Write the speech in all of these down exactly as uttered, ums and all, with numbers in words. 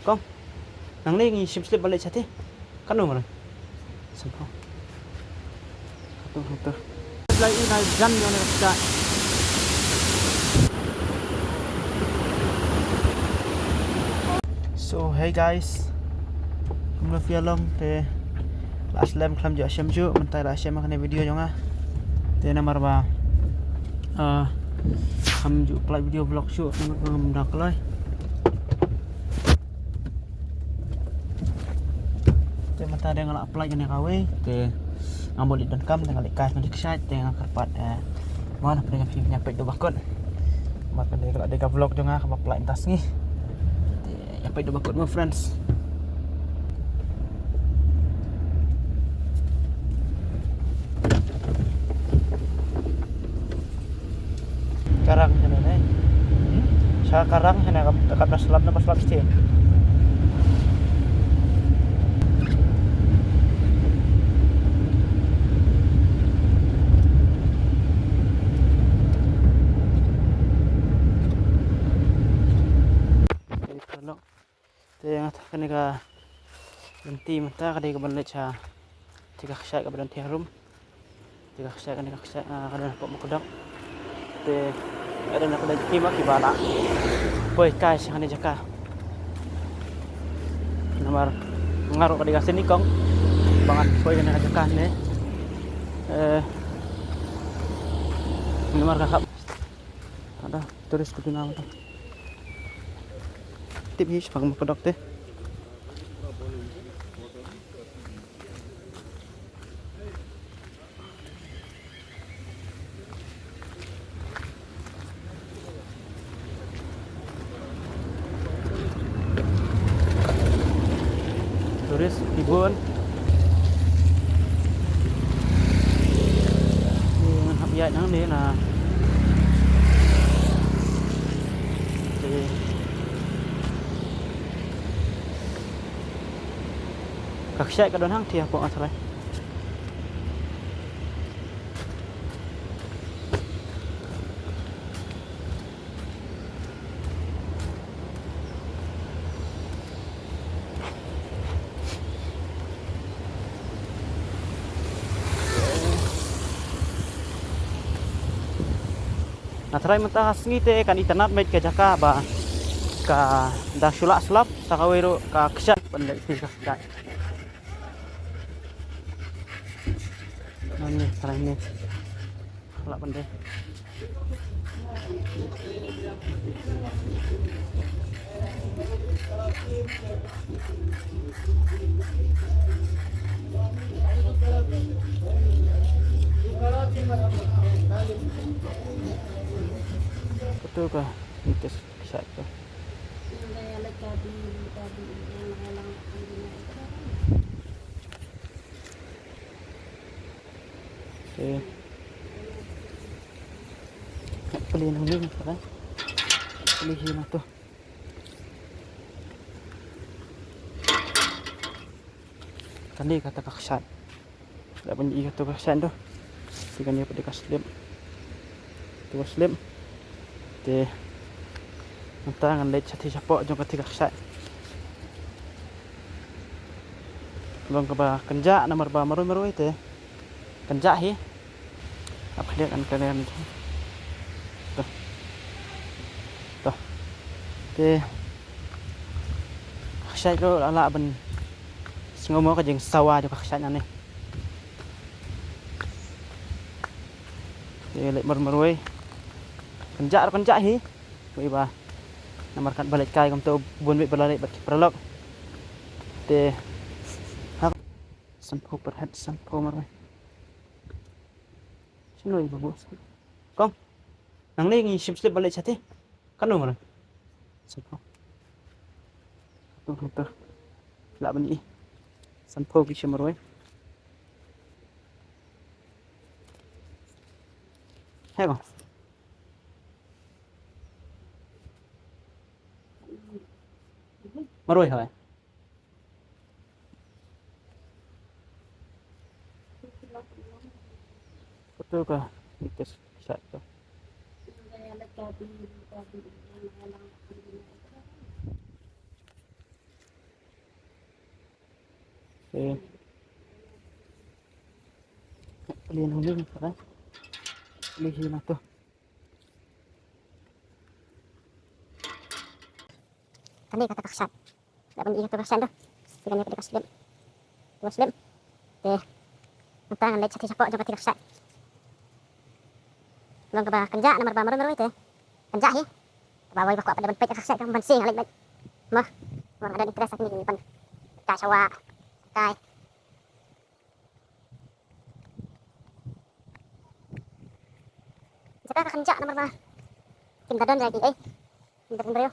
Kong, nangne ngi shim slip ban leit shatei. Katno mar? Sngewbha. Hato, hato. Lai i na jan ïa na ka. So, hey guys. Kumno phi ïa long te? La slem khlem ju shem shuh, mynta la shem ha kane video jong nga. Te namar ba, ah, khlem ju pynlait video vlog shuh, namar ba ngam da kloi. Te mynta dang la apply kane kawei, te ngam leit donkam, te nga leit kai kane kshaid, te nga kyrpad, eh, mon, pynlait phi ïa peit da bakut. Namar kane ka la dei ka vlog jong nga kaba pynlait mynta sngi. Te ïa peit da bakut mo friends. Karang shane ne. Hmm? Sha karang shane ka, ka da slap ne ba slap shatei. Te nga ta kane ka lynti mynta ka dei kaban leit sha, te ka kshaid kaba don te harum. Te ka kshaid kane ka kshaid, ah, ka don hapoh Mawkdok. Te ka don ka dei ki ma kiba la poi kai sha kane jaka. Namar nga ruh ka dei ka sini kong ba ngan poi kane ka jaka ne. Eh, namar ka khap. Ada tourist ka duna mynta. Tip hi shaphang Mawkdok te. Tourist ki bun. Ngan hap ïaid nangne na. Ka kshaid ka don hangtei hapoh nga tharai. Nga tharai mynta ka sngi te kan itynnad beit ka jaka ba ka dang shu lah slap, sa kawei ruh ka kshaid ban leit sha ka kshaid. Nane, tharai ne. Lah ban dei. Betul ka? Nitis sat tu. Okey. Peli nang ni, kan? Peli hi nang tu. Kane kata ka kshaid. Lah ban ïohi kata ka kshaid tu. Te kane pat ka slip. Tu ka slip. Te mynta ngan leit shatei shapoh jong kata ka kshaid. Long kaba kynjah namar ba marwei marwei te kynjah hi. Ap khlieh kan kane. To. To. Te ka kshaid ruh la lah ban sngew mo ka jingsawa jong ka kshaid nangne. Te leit mar marwei. Kynjah ruh kynjah hi. Wei ba namar kat ba leit kai kumta bun beit ba la leit bad ki paralok. Te ha sanphew per head, sanphew marwei. Shano i babu? Kong. Nangne ngi shim slip ban leit shatei. Katno marwei? Sanphew. Hato, hato. Lah ban ïohi. Sanphew ki shim marwei. Hei kong. Marwei hoi. Foto ka? Ito sa to. Ito. Eh. Lian huni ni, ha? Lian hini tu. Kane kata ka kshaid. Lah ban ïa kata ka kshaid tu. Te kane kata ka slem. Kata ka slem. Te. Nangta ngan leit sha kata ka kshaid. Long kaba kynjah namar ba marwei marwei te kynjah hi. Kaba wei ba kwah pat ban peit ka kshaid ka ban sing leit leit. Mo. Mo, nga don interest ha kine ban. Ka shawa. Kai. Jaka ka kynjah namar ba kim da don jaka ei. Kim da don briew.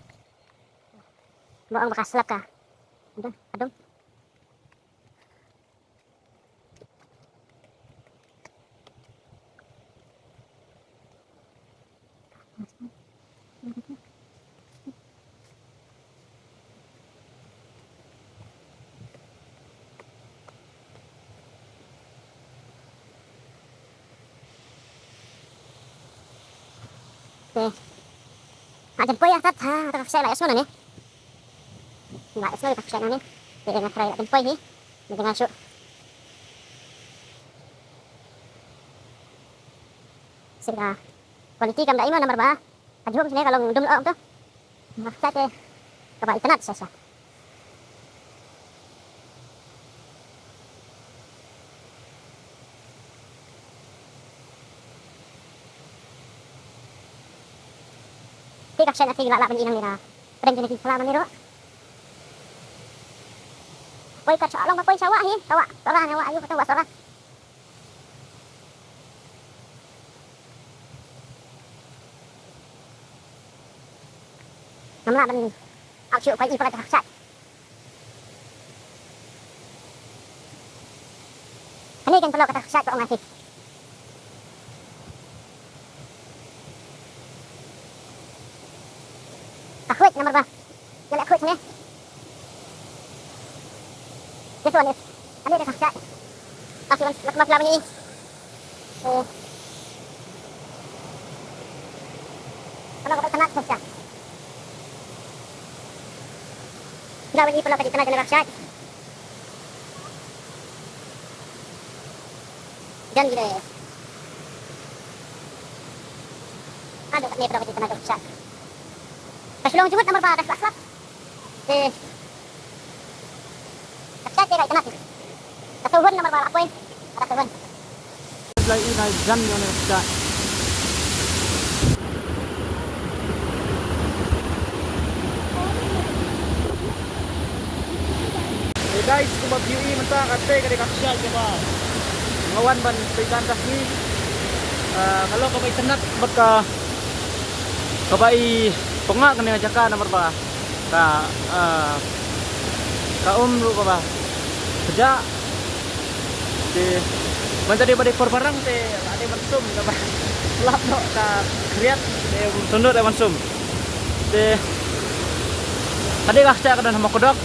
Mo, ong ba ka slap ka. Adum, adum. Te. Ha, jan poi ha, tat ha, ta ka kshaid la ïa sngew nangne. La ïa sngew ta ka kshaid nangne. Te nga try la jan poi hi. Nga jan nga shu. Sida quality kam da imo namar ba ka jhum sini ka long dum lo tu. Nga kshaid te kaba itynnad shisha. Te ka kshaid na te la lah ban ïa nang ïa. Pdeng jini ki sala mani ro. Poi ka cha long ba poi cha wa hi, ka wa sora ne wa ayu ka wa sora. Ngam lah ban ak shu poi i poi ka kshaid. Kane kan pynlong kata ka kshaid ka ong ati. Ka khuid namar ba. Nga leh khuid ne. This one is. Ani da ka kshaid. Pasi wan lak mas lawan ni. Eh. Ano ka ba itynnad sa. Nga wan i pala ka itynnad ka kshaid. Jan gila. Aduh, ni pernah kita nak cak. Kasulong jubut nomor ba, kasulak slap. Eh. Kasak ke kai kenat. Kasuhun nomor ba, apoi. Kasuhun. Lai i nai jan yo ne cak. Hey guys, kumba phi ïohi mynta kata ka dei ka kshaid kaba nga wan ban peit kan ka sngi. Ah, ka long kaba itynnad bad ka, kaba i pyngngad kane ka jaka namar ba ka, ah, ka um ruh kaba kjat. Te mynta dei ba dei por barang te la dei ban sum kaba slap noh ka khriat te sundut dei ban sum. Te ka dei ka kshaid ka don ha Mawkdok.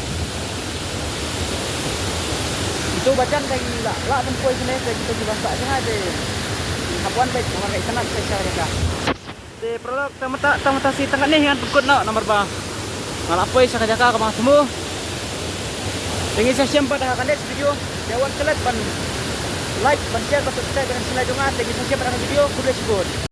Itu ba jan ka ngi la lah ban poi kane te kita kiba sah jingïaid te hap wan beit namar ka itynnad ka kshaid ka. Te paralok, tang mynta, tang mynta shi tang katne ngan pynkut noh namar ba nga la poi sha ka jaka kaba nga thmu. Te ngin sa ïashem pat ha ka next video. Te wat klet ban like, ban share, ban subscribe, ban share jong nga. Te ngin sa ïashem pat ha ka video. Khublei shibun.